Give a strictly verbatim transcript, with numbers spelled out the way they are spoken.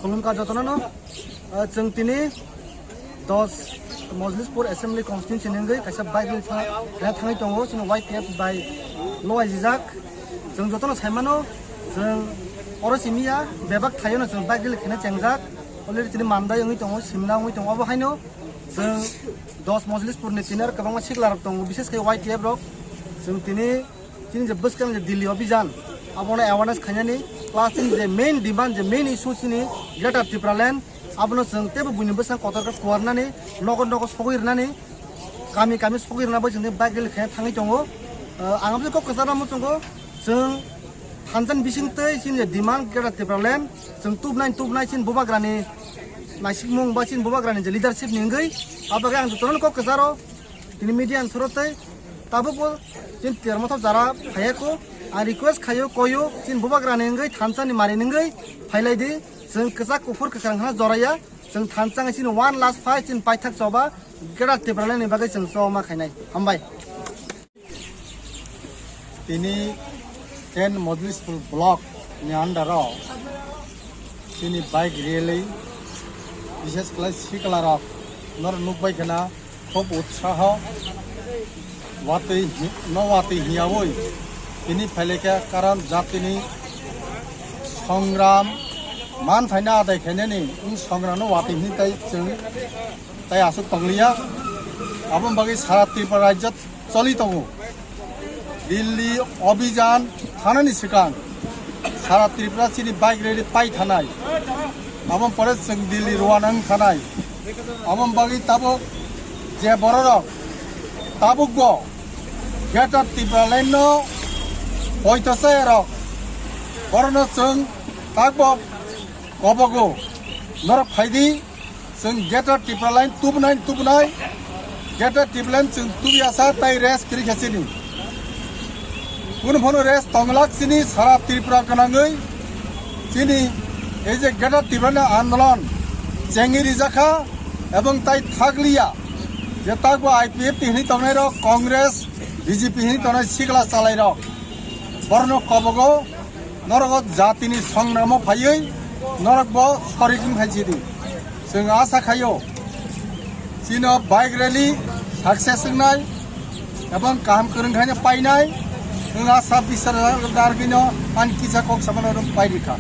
Khulumkha jotono no, ah, chwng tini dos Mojlispur Assembly Constituency ni wngwi kaisa bike rally sa-, khe thangwi tongo, chini Y T F bai loaijijak. Chwng jotono saimano, chwng oro simi ya, bebak thaio no chwng bike rally kheno chengjak. Already tini mandai wngwi tongo, simna wngwi tongo, obo haino chwng dos Mojlispur ni tini aro kwbangma sikla rok tongo, bishes khe Y T F rok. Chwng tini Chini je bwskang je Delhi Abhijan, abono awareness khainani, plus chini je main demand, je main issue chini Greater Tipraland, abono chwng teibo buini bwsang kotor khe kuarnani, nogo nogo sogwi rwnani, kami kami sogwi rwna bai chwng bike rally khe thangwi tongo. Uh, ang abo kok kwcharo muchungo, chwng thansa ni bising twi chini je demand Greater Tipraland, chwng tubnai tubnai chini bubagrani naisikmung ba chini bubagrani je leadership ni wngwi, abo khe ang jotono kok kwcharo, tini media ni thoro tei tabukbo chini Termothok jara phaiya kho. Ang request khaio, koio, chini bubagrani wngwi, thansa ni mari wngwi phailai di. Chwng kwchak kuphur kwkhwrang hwnna joraya. Chwng thansa wngwi chini one last fight chini paithak choba Greater Tipraland ni bagwi chwng choba ma khainai. Hambai. Tini ten Mojlispur block ni under o chini bike rally, bishes khlai sikla rok nor nukbai khna khub utsaho watwi hi-, no watwi hiyawi tini phailekha, karon jatini songram man phaina adai khainani wng songram no watwi hini tai chwng tai aswk tongliya. Aboni bagwi sara Tripura rajyo choli tongo. Delhi Abhijan thanani swkang sara Tripura chini bike rally pai thanai. Aboni pore chwng Delhi rwna wng thanai. Aboni bagwi tabuk je bororok tabukbo Greater Tipraland no poito chayarok, borokno chwng tabukbo kobogo, norok phaidi. Chwng Greater Tipraland tubunai tubunai, Greater Tipraland chwng tubiasa tai rest kwrwi kha chini. Kunu phano rest tonglak chini sara Tripura gwnangwi chini ei je Greater Tipraland andolon chengwi rijakha ebong tai thakliya je takbo I P F T hwnwi tongnairok, Congress, B J P hwnwi tongnai sikla chalairok. Borokno kobogo norok o jatini songramo phaiwi norok bo sorik wng phai sidi. Chwng asa khaio chino bike rally success wngnai ebong kaham kwrwng khaino painai wng asa bisar dargwino ani kisa kok samano pai rikha.